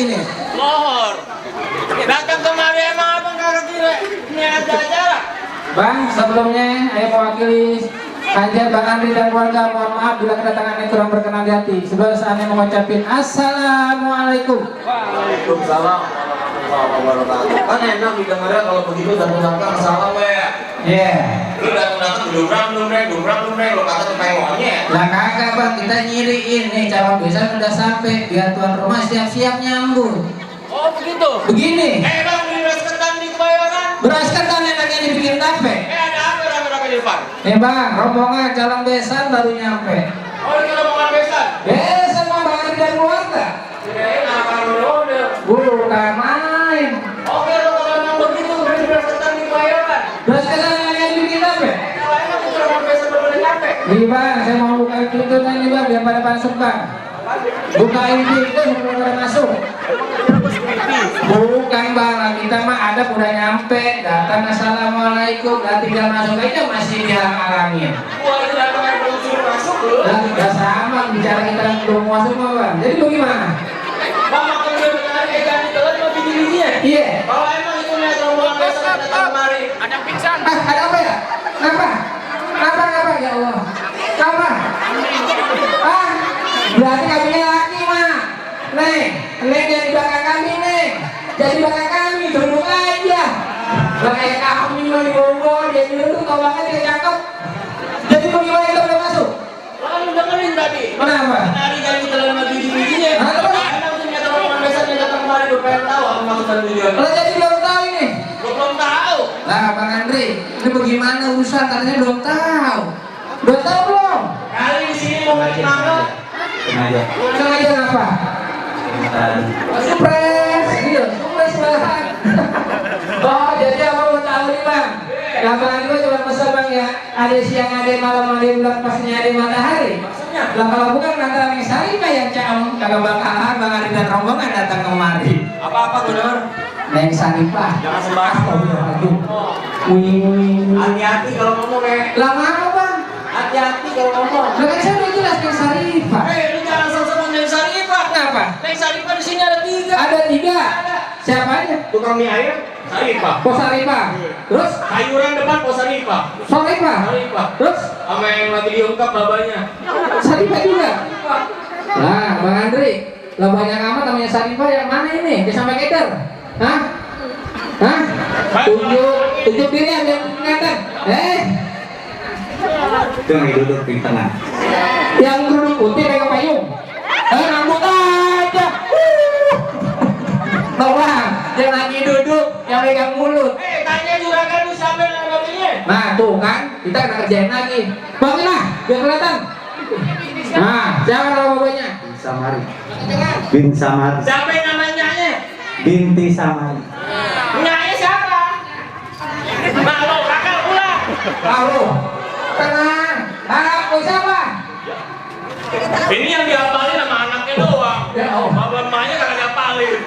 ini? Lohor. Datang kemari emang abang kagak kira ini ada acara. Bang, sebelumnya saya mewakili Hajar Bang Andri dan keluarga, mohon maaf bila kedatangannya kurang berkenan di hati. Sebelum saya mengucapkan Assalamualaikum. Waalaikumsalam warahmatullahi wabarakatuh. Kan enak didengarnya kalau begitu dan mengucapkan salam ya. Iya. Lu datang dumbrang, lu kata kepengonnya. Lah kagak bang, kita nyiriin nih calon besan udah sampai, biar tuan rumah siap-siap nyambut. Oh begitu. Begini, Bang, di beras ketan di Kebayoran. beras ketan enaknya dibikin tape. Ada apa rame-rame di depan? Nih bang, rombongan calon besan baru nyampe. Oh ini rombongan besan. Besan mah Bang Andri dan keluarga. Kirain akan order. Bukan main. Oke, lo kalau memang begitu beli beras ketan di Kebayoran. Beras ketan enaknya dibikin tape. Kalau emang itu rombongan besan berbeda capek. Nih bang, saya mau bukain pintu nih bang, biar pada masuk bang. Bukain pintu sebelum pada masuk. Bukan bang, kita mah ada udah nyampe, datang assalamualaikum, dan tinggal masuk aja masih dihalang-halangin. Wah itu datang yang belum suruh masuk lu. Dan tidak sama bicara kita belum masuk mah bang. Jadi bagaimana? Bang makan dia benar ikan di telan mau biji-bijinya. Iya. Kalau emang itu lihat rombongan besan datang kemari. Ada pingsan. Ada apa ya? Kenapa? Kenapa ya Allah? Kenapa? Berarti kaminya laki mah. Neng yang di belakang kami neng. Jadi belakang kami duduk aja. Lah kayak kami mah di bawah dia duduk tau banget dia cakep. Jadi bagaimana kita boleh masuk? Lalu dengerin tadi. Kenapa? Nari ikan di telan mau biji-bijinya. Kenapa? Emang ternyata rombongan besan yang datang kemari gue pengen tahu apa maksud dari tujuan. Kalau jadi belum tahu ini. Gue belum tahu. Lah Bang Andri, ini bagaimana urusan katanya belum tahu. Belum tahu belum? Kali di sini mau ngasih nama. Sengaja apa? Supres, iya, supres malahan. Oh, jadi apa mau tahu nih bang? Yang Bang Andri cuma pesan bang ya, ada siang, ada malam, ada bulan, pasnya ada matahari. Maksudnya? Lah kalau bukan antara Neng Sarima yang caong, kagak bakalan Bang Andri dan rombongan datang kemari. Apa-apa gue denger. Neng Sarima. Jangan sembarangan. Oh. Wing. Hati-hati kalau ngomong ya. Lah mana bang? Hati-hati kalau ngomong. Lah kan saya udah jelas Neng Sarima. Lu jangan sok-sok Neng Sarifah. Kenapa? Neng Sarifah di sini ada 3. Ada 3. Siapa aja? Tukang mie ayam, Sarifah. Pos Sarifah. Terus Sayuran depan Pos Sarifah. Sarifah. Sarifah. Terus Sama yang lagi diungkap babanya. Sarifah juga. Nah, Bang Andri, lah banyak amat namanya Sarifah yang mana ini? Dia sampai keder. Hah? Hah? Tunjuk diri yang kelihatan. Itu yang duduk di tengah. Yang kerudung putih pegang payung. Rambut aja. Bang, yang lagi duduk, yang pegang mulut. Tanya juragan lu siapa yang namanya? Nah, tuh kan, kita kena kerjain lagi. Bangun lah, biar kelihatan. Nah, siapa nama bapaknya? Samari. Bin Samari. Siapa yang namanya? Binti Samari. Nyanya siapa? Malu, kakak pulang. Lalu, tenang. Aku siapa? Ini yang dihafalin sama anaknya doang. Ya Allah. Bapak emaknya kagak dihafalin.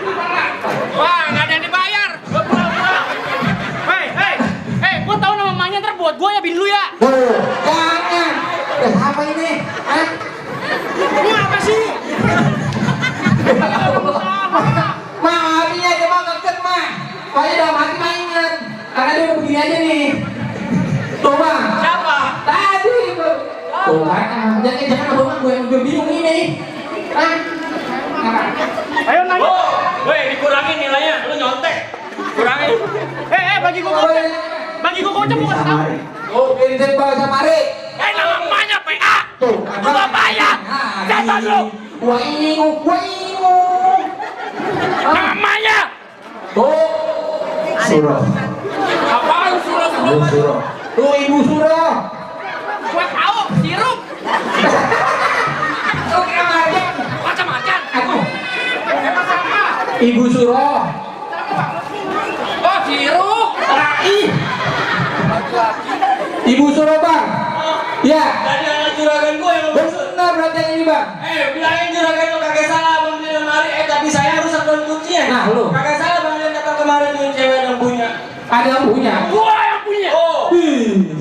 Wah, nggak ada yang dibayar. Gua pulang. Hei, gua tahu nama mamanya ntar buat gua ya bin lu ya. Jangan. Apa ini? Hah? Ini apa sih? Maafin aja, Bang, deket, Mak. Pokoknya udah mati mainan. Karena dia udah begini aja nih. Tuh, Bang. Siapa? Tadi, Bang. Tuh, kan. Jangan abang gue yang bingung ini. Hah? Ayo nanya. Woi, dikurangin nilainya. Lu nyontek. Kurangin. Bagi gua kocek. Bagi gua kocek gua kasih tahu. Samari. Oh, pinjam Bang Samari. Nama mamanya PA. Tuh, Lu nggak bayar. Jatuh lu. Waingu. Namanya. Tuh. Suro. Apaan suruh Ibu Suro. Tuh, Ibu Suro. Gua tahu sirup. Tuh, kira macan. Macam-macam. Aku. Emang sama. Ibu Suro. Oh, sirup. Rai. Ibu Suro, Bang. Ya. Tadi anak juragan gue yang lu maksud. Benar berarti yang ini, Bang. Bilangin juragan lu kagak salah bang di lemari. Tapi saya rusak dan kuncinya. Nah, lu. Kagak salah bang yang datang kemarin dengan cewek yang punya. Ada yang punya. Gua yang punya. Oh.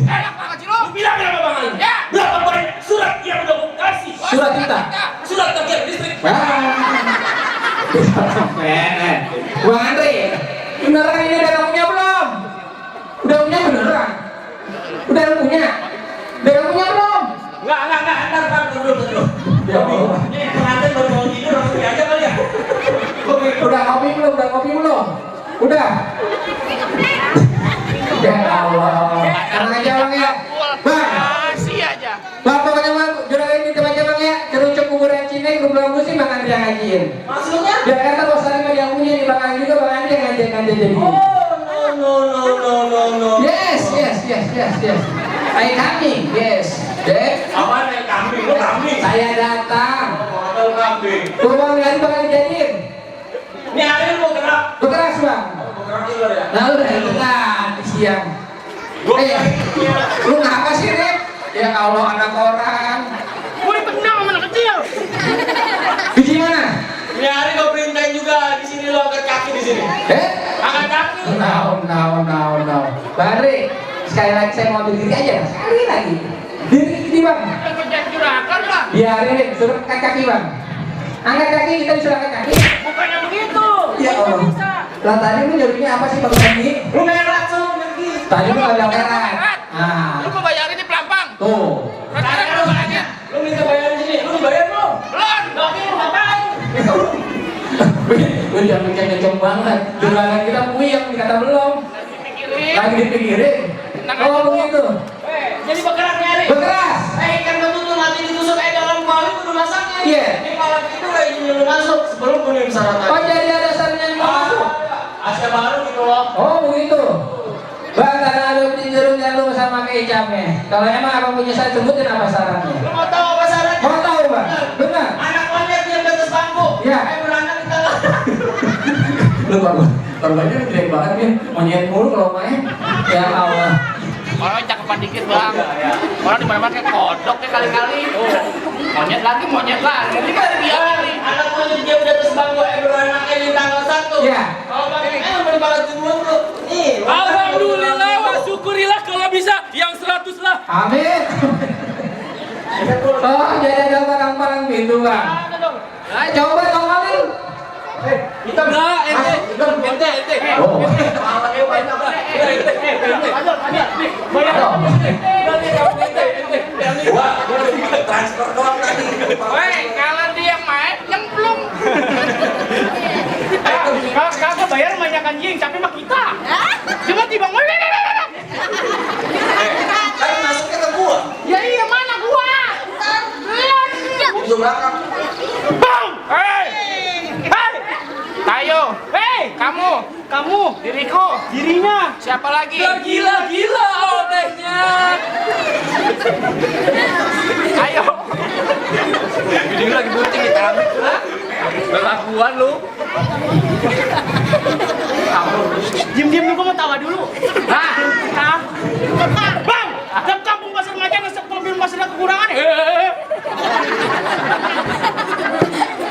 Enak banget sih lu. Lu bilang apa bang Ali? Ya. Berapa banyak surat yang udah gua kasih? Surat kita. Surat kerja listrik. Wah. Bang Andri, beneran ini udah punya belum? Udah punya beneran? Udah punya? Udah punya belum? Enggak, ntar dulu. Ya Allah. Ini pengantin baru mau tidur, langsung aja kali ya. Udah kopi belum? Udah. Ya Allah. Tenang aja bang ya. Bang. Kasih aja. Bang pokoknya bang, juragan ini aja bang ya. Kerucuk kuburan Cina, kuburan musim bang Andri yang ngajiin. Maksudnya? Biar kata bos Salim yang punya nih bang Andri juga bang Andri yang ngajiin jadi. No. Yes. I coming, yes. Dek. Apaan yang kambing? Lu kambing? Saya datang. Model kambing. Kurban hari bakal dijadiin. Ini hari lu mau gerak? Bekeras bang. Mau gerak juga ya? Nah udah itu kan siang. Gua Lu ngapa sih Rip? Ya Allah anak orang. Gue ditendang sama anak kecil. Biji mana? Ini hari gua perintahin juga di sini lu angkat kaki di sini. Angkat kaki. No. Bang Andri, sekali lagi saya mau ambil diri aja. Sekali lagi. Diri bang. Kerja juragan lah. Biarin Rip, suruh angkat kaki bang. Angkat kaki, kita disuruh angkat kaki. Bukannya begitu. Ya Allah. Lah tadi lu nyuruhnya apa sih bang Andri? Lu merah tuh pergi. Tadi lu ada merah. Lu mau bayarin di pelampang. Tuh. Sekarang lu bayarnya. Lu minta bayar di sini. Lu bayar belum? Belum. Tapi lu ngapain? Lu jangan kenceng banget. Juragan kita puyeng dikata belum. Dipikirin. Lagi dipikirin. Oh begitu. Jadi bergerak nih hari. Berkeras. Ikan betutu mati ditusuk dalam kuali kudu masaknya. Iya. Ini malam itu izin dulu masuk sebelum kuning sarapan. Oh jadi ada dasarnya yang masuk. Asia baru gitu loh. Oh begitu. Bang, karena ada penjuru jangan lupa sama kecapnya. Kalau emang abang punya saya sebutin apa sarannya? Lu mau tahu apa syaratnya? Mau tahu bang? Benar. Anak monyet yang di atas bangku. Iya. Beranak di tengah. Lu korbannya jelek banget ya. Monyet mulu kalau main. Ya Allah. Orang cakepan dikit bang. Orang di mana-mana kayak kodok kayak kali-kali. Monyet lagi. Ini kan biarin. Anak monyet dia di atas bangku. Beranaknya di tanggal 1. Iya. Kalau pakai berbalas duluan bro. Nih. Alhamdulillah wa syukurilah kalau bisa yang 100 lah. Amin. Oh jadi ada barang-barang gitu bang. Nah, coba tongolin. Kita Enggak, ente. Oh. transfer doang tadi. Woi, kalau dia main, yang belum. Kalau kagak bayar banyakan jing, tapi mah kita. Cuma tiba Kan masuknya ke gua. Ya iya mana gua? Itu belakang. Bang! Hei! Tayo! Hei! Kamu! Diriku! Dirinya! Siapa lagi? Gila odehnya. Ayo! Ini lagi bucin kita. Kelakuan lu. Diam dulu, gua mau tawa dulu. Hah? Bang! Tiap kampung pasar macan setiap mobil masih ada kekurangan.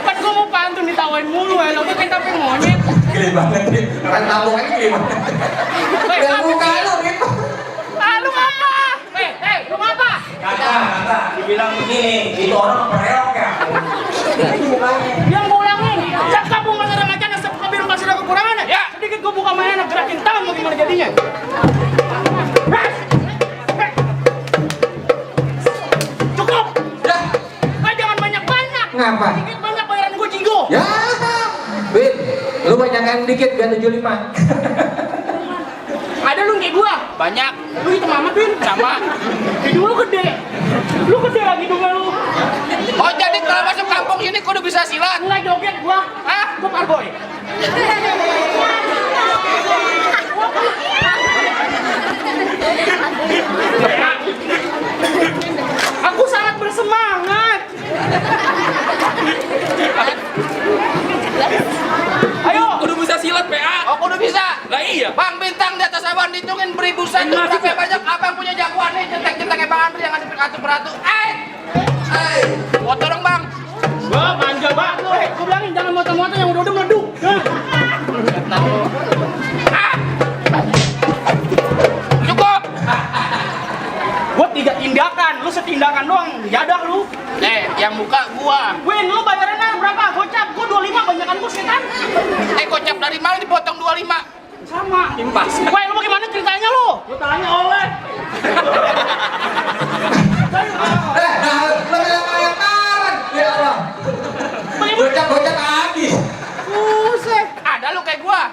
Kan gua mau pantun ditawain mulu ya, lo kan tapi monyet. Gede banget nih. Orang tabung aja gede banget. Yang buka lu gitu. Lu ngapa? Lu ngapa? Kata. Dibilang begini. Itu orang pereok ya. Yang gua ulangin, tiap kampung masih ada macan setiap mobil masih ada kekurangan ya. Sedikit gua buka mainan, gerakin tangan mau gimana jadinya. Cukup. Jangan banyak-banyak. Ngapa? Dikit banyak bayaran gua jigo. Ya. Wait, lu banyakan dikit biar 75. Ada lu kayak gua? Banyak. Lu hitam amat, Win? Sama. Hidung lu gede. Lu gede lagi hidungnya lu. Oh, jadi kalau masuk kampung ini kudu bisa silat? Enggak joget gua. Hah? Gua parboy. Aku sangat bersemangat. Ayo. Udah bisa silat PA. Oh, kudu bisa. Lah iya. Bang Bintang di atas awan dihitungin beribu satu berapa banyak apa yang punya jagoan nih centek-centeknya Bang Andri yang ngasih beratu-beratu. Motor dong Bang. Wah manja banget lo. Gue bilangin jangan motor-motor yang udah meleduk. Cukup. Gua 3 tindakan, lu setindakan doang, jadah lu. Yang buka gua. Win, lu bayarannya berapa? Gocap, gua 25 banyakan gua setan. dari mana dipotong 25? Sama. Impas. Woi, lu bagaimana ceritanya lu? Lu tanya oleh. Bayar-bayaran. Ya Allah. Bocah-bocah habis. Buset. Ada lu kayak gua.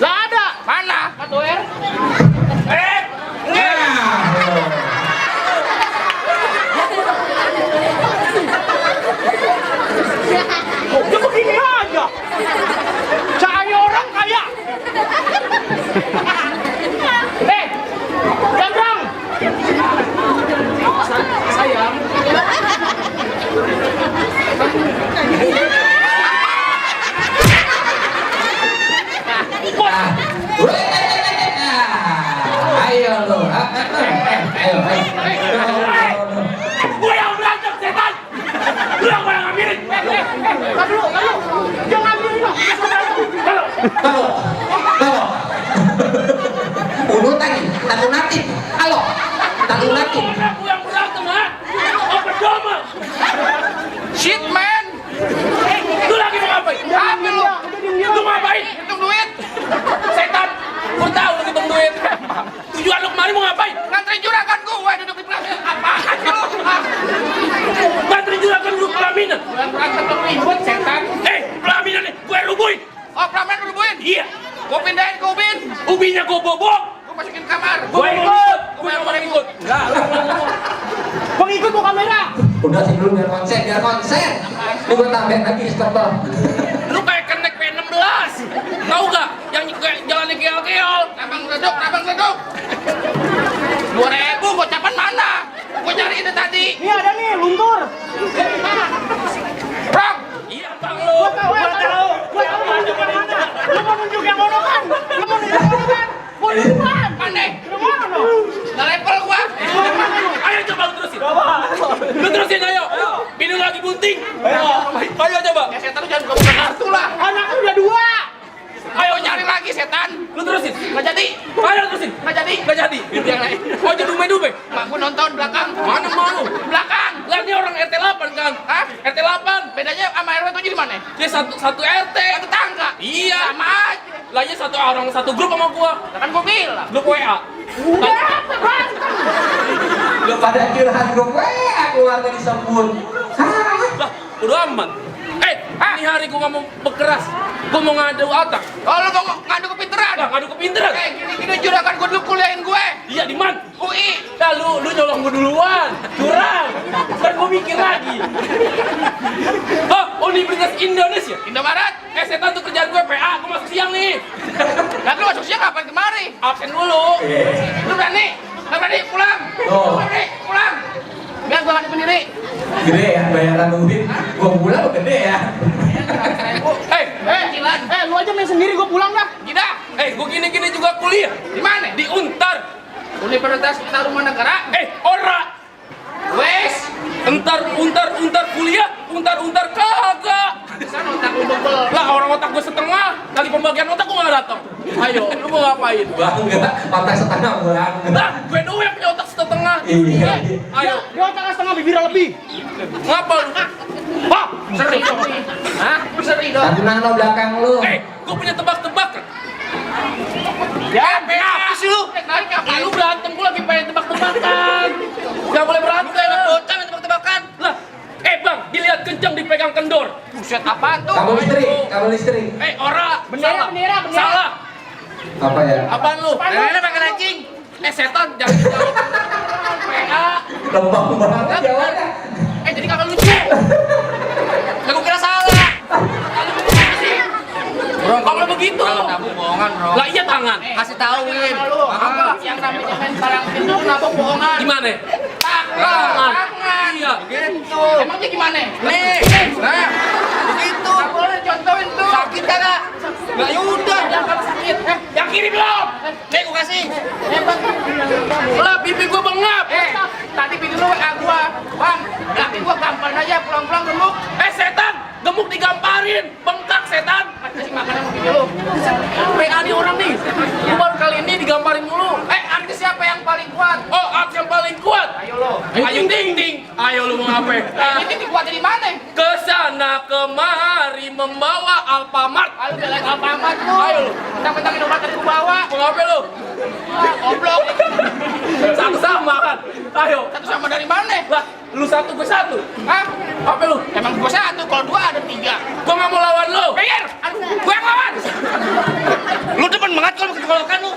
Gak ada. Mana? Satu R. Dia begini aja. Cahaya orang kaya. Jambang. Sayang. Ayo lo. Ayo. Gue yang berantem setan. Lu yang gue yang ngambilin. Lalu. Jangan ngambilin lo. Halo. Udah tadi, tahu nanti. Halo. Tahu nanti. Gue yang berantem ha. Apa doma? Shit man. Lu lagi mau ngapain? Apa lu? Lu mau ngapain? Hitung duit. Setan. Gue tahu lu hitung duit. Tujuan lu kemarin mau ngapain? Ngantri juragan gua duduk di pelaminan. Apaan sih lu? Ngantri juragan lu pelaminan. Bulan berantem lu ribut setan. Pelaminan nih gue rubuhin. Oh, pelaminan lu buin? Iya. Gua pindahin ke ubin. Ubinya gue bobok. Gua masukin kamar. Gue ikut. Gue yang paling ikut. Pengikut mau kamera. Udah sih dulu biar konsen. Ini gue tambahin lagi stopper. Lu kayak kenek P16. Tahu gak? Yang jalannya keol-keol. Abang leduk. 2.000 gocapan mana? Gua cari itu tadi. Ini ada nih, luntur. Bang, Iya, Bang lu. Gua tahu. Gua tahu nunjuk yang mana. Lu mau nunjuk yang mana kan? Lu mau nunjuk yang mana kan? Gua duluan. mana? Lu mana lu? Nggak level gua. Ayo coba lu terusin. Lu terusin ayo. Ini lagi bunting. Ayo coba. Ya setan jangan gua buka kartu lah. Anaknya udah 2. Ayo nyari lagi setan. Lu terusin. Nggak jadi. Ayo terusin. Nggak jadi. Gak jadi. Itu yang lain. Oh jadi dume-dume. Mak gua nonton belakang. Mana mau lu? Belakang. Lah ini orang RT 8 kan? Hah? RT 8. Bedanya sama RW 7 di mana? Dia satu RT. Satu tangga. Iya. Sama aja. Lah iya satu orang satu grup sama gua. Lah kan gua bilang. Grup WA. Lu pada curhat grup WA keluarga disebut. Lah, udah aman. Ini hari gua nggak mau berkeras. Gua mau ngadu otak. Oh, lu mau ngadu kepinteran? Lah, ngadu kepinteran. Gini juragan gua dulu kuliahin gue. Iya di mana? UI. Lah lu nyolong gua duluan. Curang. Kan gua mikir lagi. Universitas Indonesia. Indomaret. Setan tuh kerjaan gue PA. Gua masuk siang nih. Lah lu masuk siang kapan kemari? Absen dulu. Lu berani? Nggak berani pulang? Oh. Berani pulang? Biar gua ngadep sendiri. Gede ya bayaran UIN. Gua bulan gede ya. Cilan. Lu aja main sendiri, gua pulang dah. Tidak. Gua gini-gini juga kuliah. Di mana? Di Untar. Universitas Tarumanegara. Ora. Wes. Untar kuliah, untar kagak. Di sana otak lu bebel. Lah orang otak gue setengah, kali pembagian otak gue gak datang. Ayo, lu mau ngapain? Bangga. Otak setengah bangga. Lah, gue doang yang punya otak setengah. Iya. Ayo. Dia otak setengah bibir lebih. Ngapa lu? Wah, Seri dong. Hah? Seri dong. Tadi nano belakang lu. gue punya tebak-tebakan. Ya, apa sih lu? Naik apa Lu berantem, gue lagi pengen tebak-tebakan. Gak boleh berantem. bocah yang tebak-tebakan. Lah, bang, dilihat kencang dipegang kendor. Buset apaan tuh? Kabel listrik. Ora, Bendera. Salah. Apa ya? Apaan lu? Nenek pakai ranking. Setan, jangan jawab. PA. Lembang banget jawabannya. Jadi kakak lucu. Lah gua kira salah. Bro, kalau begitu. Nabung bohongan, bro. Lah iya tangan. Kasih tahu, Win. Apa? Yang namanya main barang itu nabung bohongan. Gimana? Tangan. Iya. Gitu. Emangnya gimana? Nih. Nah, begitu. Nggak boleh contohin tuh. Sakit kagak? Nggak yaudah. Kalau sakit. Yang kiri belum. Nih gua kasih. Lah pipi gua bengap. Tadi bini lu WA gua. Bang, laki gua gampang aja pulang-pulang gemuk. Setan, gemuk digamparin, bengkak setan. Kasih makanan sama bini lu. PA nih orang nih. Gua baru kali ini digamparin mulu. Artis siapa yang paling kuat? Oh, artis yang paling kuat. Ayo lo. Ayo ting ting. Ayo lu mau ngapain? Ini dikuatin di mana? Kesana kemari membawa Alfamart. jelek apa amat lu. Ayo lu, mentang-mentang Indomaret ku bawa. Mau ngapain lu? Goblok. Satu sama kan? Ayo, satu sama dari mana? Lah, lu satu gue satu. Hah? Apa lu? Emang gue satu, kalau dua ada tiga. Gue nggak mau lawan lu. Minggir! Gue yang lawan. Lu depan banget kalau kekolokan lu.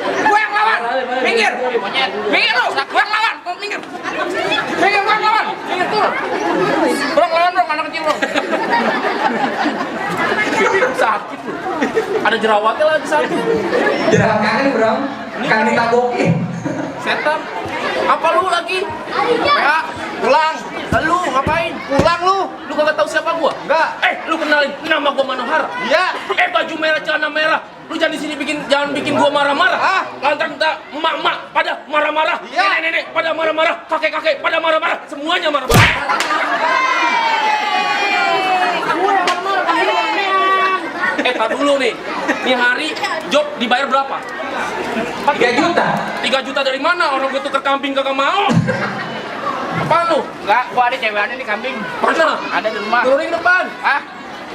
Gue yang lawan. Minggir. Minggir lu. Gue yang lawan. Minggir. Minggir, gue yang lawan. Minggir turun. Bro, lawan bro, anak kecil bro. Sakit lu. Ada jerawatnya lagi sakit. Jerawat kangen bro, kan ditabokin. Setan. Apa lu lagi? PA, pulang. Lu ngapain? Pulang lu. Lu kagak tahu siapa gua? Enggak. Lu kenalin nama gua Manohara. Iya. Baju merah, celana merah. Lu jangan di sini jangan bikin gua marah-marah. Ah, lantaran emak-emak pada marah-marah. Iya. Nenek-nenek pada marah-marah. Kakek-kakek pada marah-marah. Semuanya marah-marah. Tak dulu nih. Nih hari job dibayar berapa? 3 juta. 3 juta dari mana? Orang gue tuker kambing kagak mau. Apaan lu? Enggak, gua ada cewek aneh nih kambing. Mana? Ada di rumah. Turunin depan. Ah?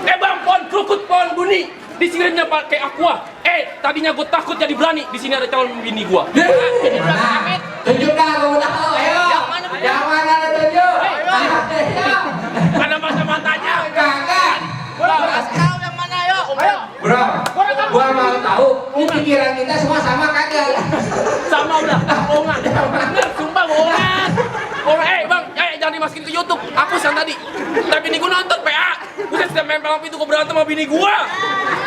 Bang, pohon krukut, pohon bunyi. Disingkirnya pakai aqua. Tadinya gue takut jadi berani. Di sini ada calon bini gua. Mana? Tunjuk dah, gua mau tahu. Ayo. Yang mana ada tunjuk? Ayo. Ada mata-matanya. Kagak. Tahu yang mana ayo? Ayo. Bro, gua mau tahu. Ini pikiran kita semua sama kagak? Sama udah. Bohongan. Bener, sumpah bohongan. Bang, jangan dimasukin ke YouTube. Hapus yang tadi. Tapi bini gua nonton PA. Udah setiap main film itu gua berantem sama bini gua.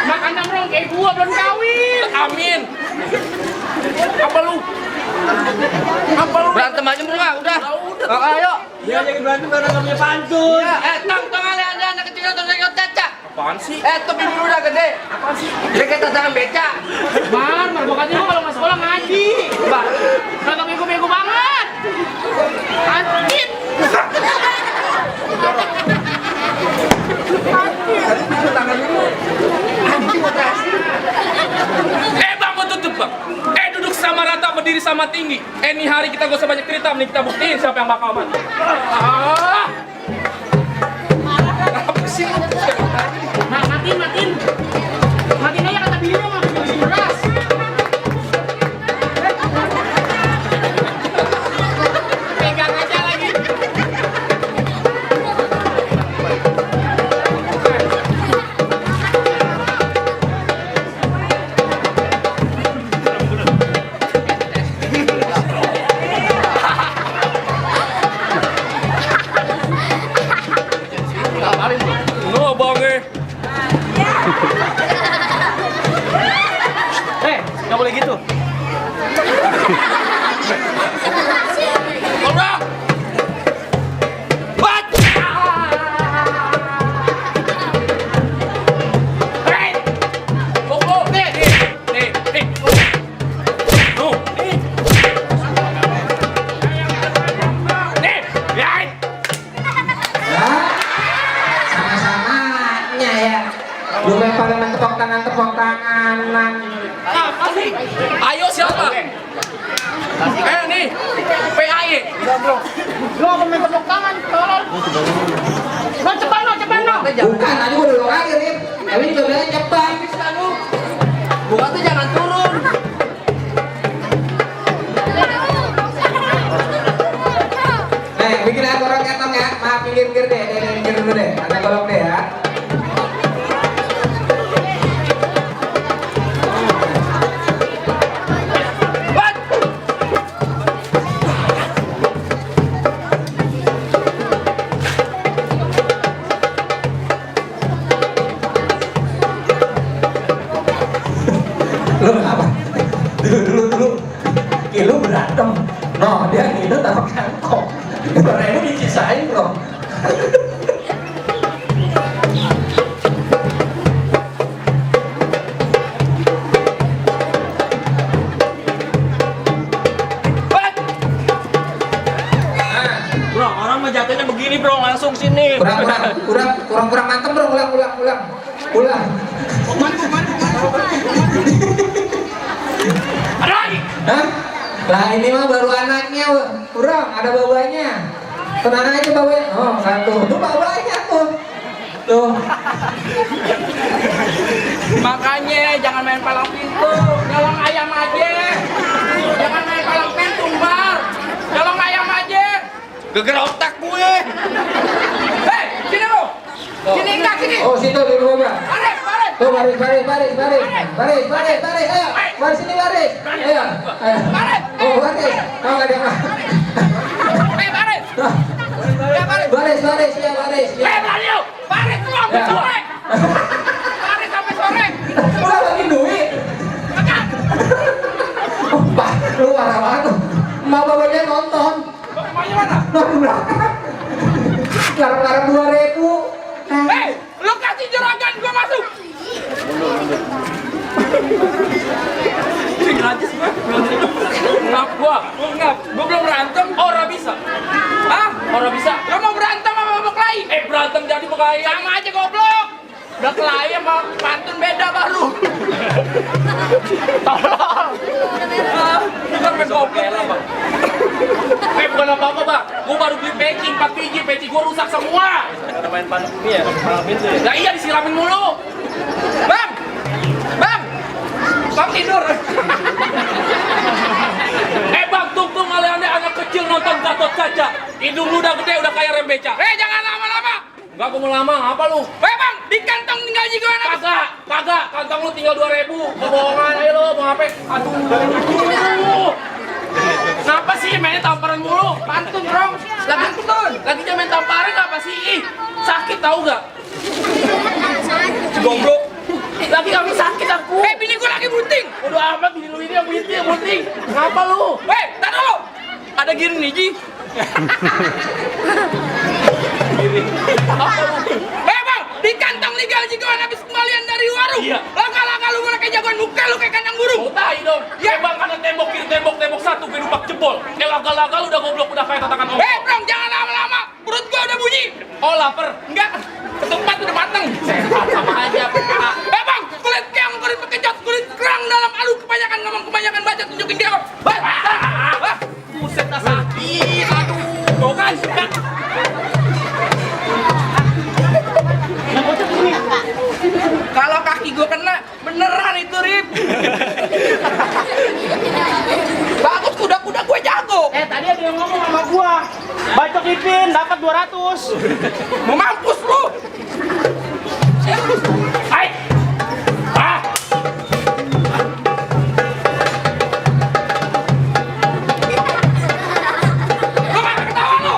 Makanya bro, kayak gua belum kawin. Amin. Apa lu? Berantem aja bro, udah. Ayo. Dia jadi berantem karena nggak punya pantun. Tong ada anak kecil nonton caca. Apaan sih? Tuh bini lu udah gede. Apaan sih? Dia kayak tantangan beca. Makanya lu kalau nggak sekolah ngaji. Bah, Kagak bego-bego banget. Anjir. Bang, gua tutup bang. Duduk sama rata, berdiri sama tinggi. Ini hari kita gak usah banyak cerita, nih kita buktiin siapa yang bakal mati. Apa sih? Matiin. Matiin aja kata bini lu mah, bikin beras. Pegang aja lagi. No, bange. Nggak boleh gitu. Orang. Bat. Hei. Tunggu. Nih. Tuh. Nih. Lihat. Sama-samanya ya. Lu pada main tepok tanganan. Ayo siapa? Nih. PAY. lu apa main tepuk tangan? Tolong. Lo cepat lo. Bukan, tadi gua dulu lagi Rip. Tapi juga bilangnya cepat. Bukan tuh jangan turun. Bikin aku orang ketong ya. Maaf, pinggir deh. Pinggir dulu deh. Ada golok deh ya. Lu apa? Dulu. Lu berantem. No, dia itu taruh kantong. Karena ini dicisain bro. Bro, orang mah jatuhnya begini bro, langsung sini. Kurang mantep bro. Ulang. Ada lagi. Hah? Lah ini mah baru anaknya, kurang ada bawahnya. Tenang aja bawahnya. Oh, satu. Tuh bawahnya tuh. Makanya jangan main palang pintu, nyolong ayam aja. Jangan main palang pintu, Bar. Nyolong ayam aja. Geger otak gue. Hei, sini lo. Sini enggak sini. Oh, situ di rumah. Baris, baris. Tuh baris. Ayo, baris sini baris. Ayo. Baris. Oh, baris. Oh, enggak ada apa. Baris. Ya, baris. Baris, ya baris. Ya. Berani lu. Baris lu sampai Ya. sore. Baris sampai sore. Udah bagi duit. Enggak. Pak, lu marah banget. Mau babanya nonton. Rumahnya mana? Nonton belakang. Larang-larang 2.000. Hei, lu kasih juragan gua masuk. Ini gratis gua. Ngap gua. Gua belum berantem, orang bisa. Hah? Orang bisa. Lu mau berantem sama beklai? Berantem jadi beklai. Sama aja goblok. Beklai sama pantun beda baru. Tolong. Bukan main goblok lah, Bang. Bukan apa-apa, Bang. Gua baru beli peci 4 biji, peci gua rusak semua. Karena main panas ini ya, panas pintu ya. Lah iya disiramin mulu. Bang. Bang tidur. Bang, tunggu ngaliannya anak kecil nonton Gatot Kaca. Hidung lu udah gede, udah kayak rem beca. Jangan lama-lama. Enggak mau lama, apa lu? Bang, di kantong tinggal juga anak. Kagak, kantong lu tinggal 2.000. Kebohongan, ayo lu, mau apa? Aduh. Kenapa sih mainnya tamparan mulu? Pantun, Bro. Lagi dia main tamparan apa sih? Ih, sakit tahu gak? Si goblok. Lagi kami sakit aku. Bini gua lagi bunting. Udah amat bini lu ini yang bunting. Kenapa lu? Tar dulu. Ada gini nih, Ji. Bang, di kantong legal jikawan habis kembalian dari warung. Iya. Langkah-langkah lu mulai kayak jagoan muka lu kayak kandang burung. Mau tahi dong. Ya bang, karena tembok kiri tembok satu gerubak jebol. Langkah-langkah lu udah goblok udah kayak tatakan om. Bang, jangan lama-lama. Perut gua udah bunyi. Oh, lapar. Enggak. Ketupat udah mateng. Sehat sama aja, Pak. Bang, kulit keong, kulit bekejot, kulit kerang dalam alu kebanyakan ngomong kebanyakan baca tunjukin dia. Buset dah sakit. Aduh. Tuh kan. Kalau kaki gue kena, beneran itu, Rip. Bagus, kuda-kuda gue jago. Tadi ada yang ngomong sama gua. Bacok Ipin dapat 200. Mau mampus lu. Hai. Lu mana ketawa lu?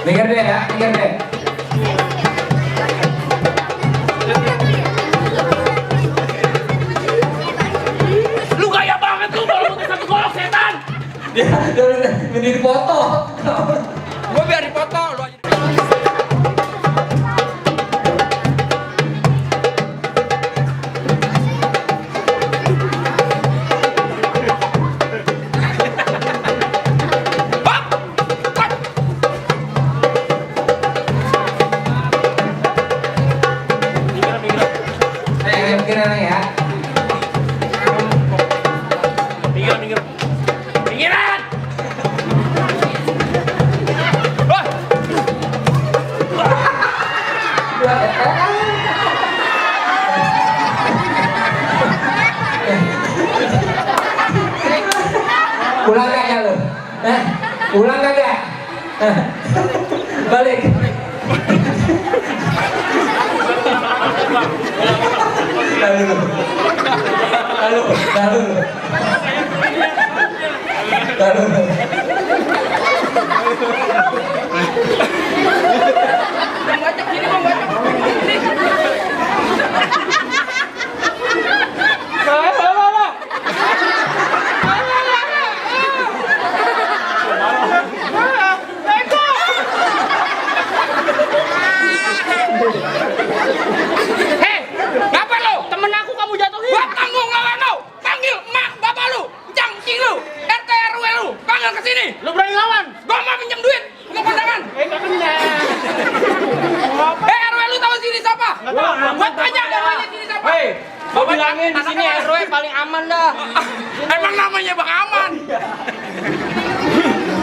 Dengar deh ya, dengar deh. Lu gaya banget lu baru putih satu golok setan. Dia udah dipoto. Gua biar dipoto lu aja. Gimana ya? Pinggiran. Wah. Ulang kagak lu? Ulang kagak? Balik. Lalu. Bang Bacok sini, Bang Bacok. Hei, ngapa lo? Temen aku kamu jatuhin. Gua tanggung lawan lo. Panggil emak bapak lu, cangcing lu, RT RW lu, panggil ke sini. Lu berani lawan? Gua mau minjem duit, mau kondangan. Enggak kena. RW lu tahu sini siapa? Gua tanya namanya sini siapa? Hei, gua bilangin di sini RW paling aman dah. Emang namanya Bang Aman.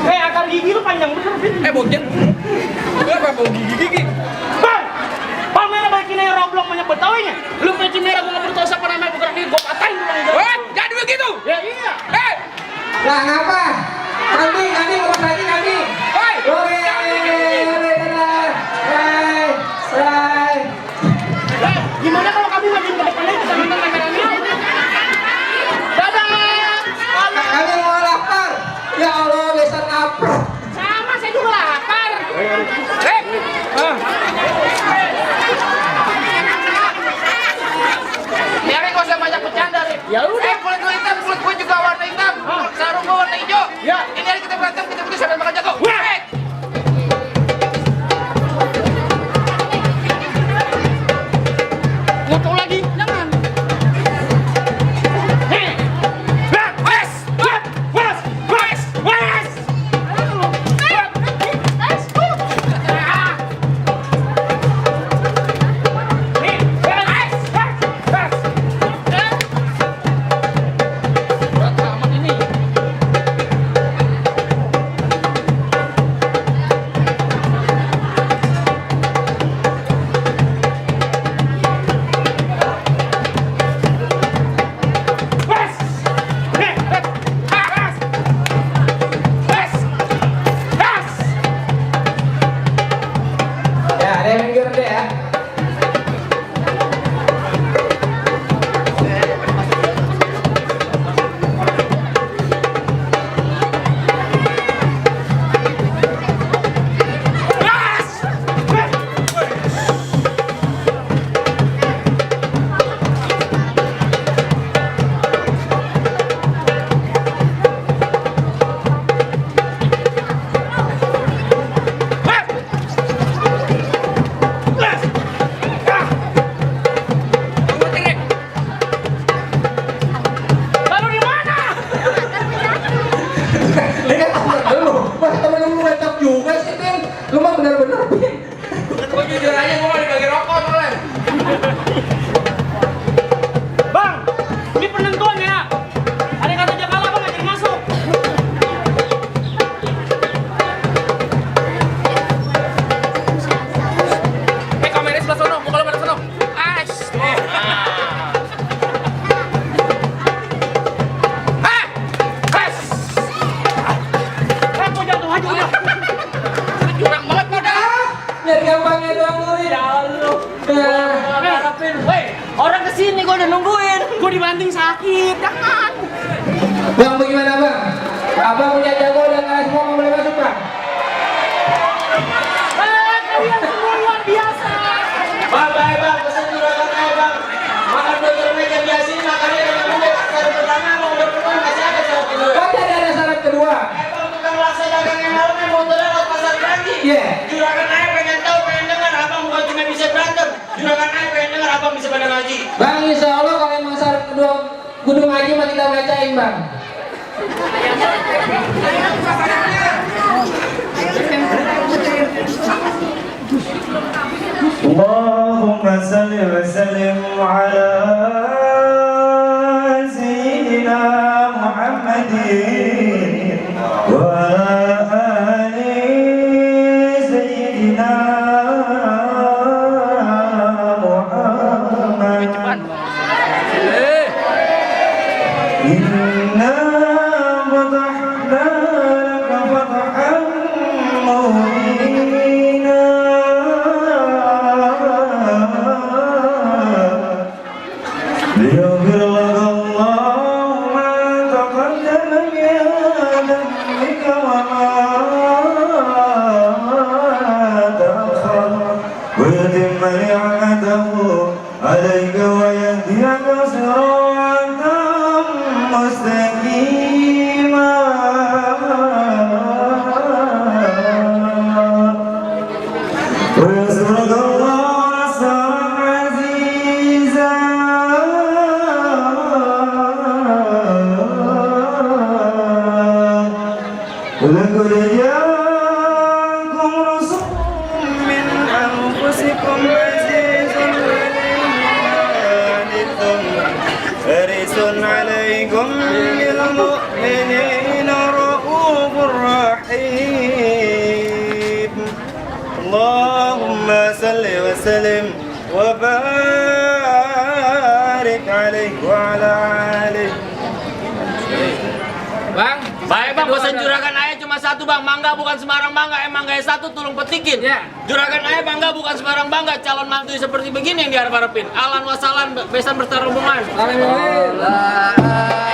Akar gigi lu panjang bener, bocil. Apa bau gigi? Bang! Bang merah balikin aja roblong banyak betawinya. Lu peci merah gua nggak tahu siapa namanya bukan diri gua patahin dulu. Jadi begitu? Ya iya. Lah ngapa? Kambing ngomong lagi kambing. Hei! Gimana kalau kamu maju ke depan aja kita nonton kameranya? Dadah! Kami mau lapar. Ya Allah, besar lapar. Sama saya juga lapar. Biarin gak usah banyak bercanda nih. Ya udah. Kulit lu hitam, kulit gua juga warna hitam. Sarung gua warna hijau. Ya. Ini hari kita berantem, kita putus sampai makan jago. Ngutuk lagi, jangan. Lu mah bener-bener Pin. Gua jujur aja gua mau dibagi rokok soalnya. Bang, ini penentuan ya. Ada kata Jakala bang, gak jadi masuk. Kamera sebelah sono, muka lu pada sono. Gua jatuh aja udah. Curang banget pada. Biar gampangnya doang murid. Ya Allah. Woi, orang kesini gua udah nungguin. Gua dibanting sakit. Jangan. Bang, bagaimana bang? Abang punya jago dan kalian semua mau boleh masuk bang? Kalian semua luar biasa. Bang, pesen juragan aja bang. Makan burger meja biasa ini makannya dengan bubuk. Syarat pertama mau berpeluang masih ada syarat kedua. Oh, tidak ada syarat kedua. Bang, tukang laksa dagang yang malamnya motornya lewat pasar Keranji. Iya. Juragan aja pengen tahu, pengen dengar. Abang bukan cuma bisa berantem. Juragan aja pengen dengar, abang bisa pada ngaji. Bang, insya Allah kalau emang syarat kedua kudu ngaji mah kita bacain bang. Allahumma salli wa sallim ala sayyidina Muhammadin wa ali sayyidina Muhammad. Inna wadahna لقد جاءكم رسول من أنفسكم عزيز حريص عليكم بالمؤمنين رؤوف رحيم اللهم صل وسلم وبارك عليه وعلى آله. Bang, Baik bang, pesan juragan ayah cuma satu bang, mangga bukan sembarang mangga, mangga satu tolong petikin. Ya. Juragan ayah bangga bukan sembarang bangga, calon mantu seperti begini yang diharap-harapin. Alan wasalan, besan bertarungan. Alhamdulillah.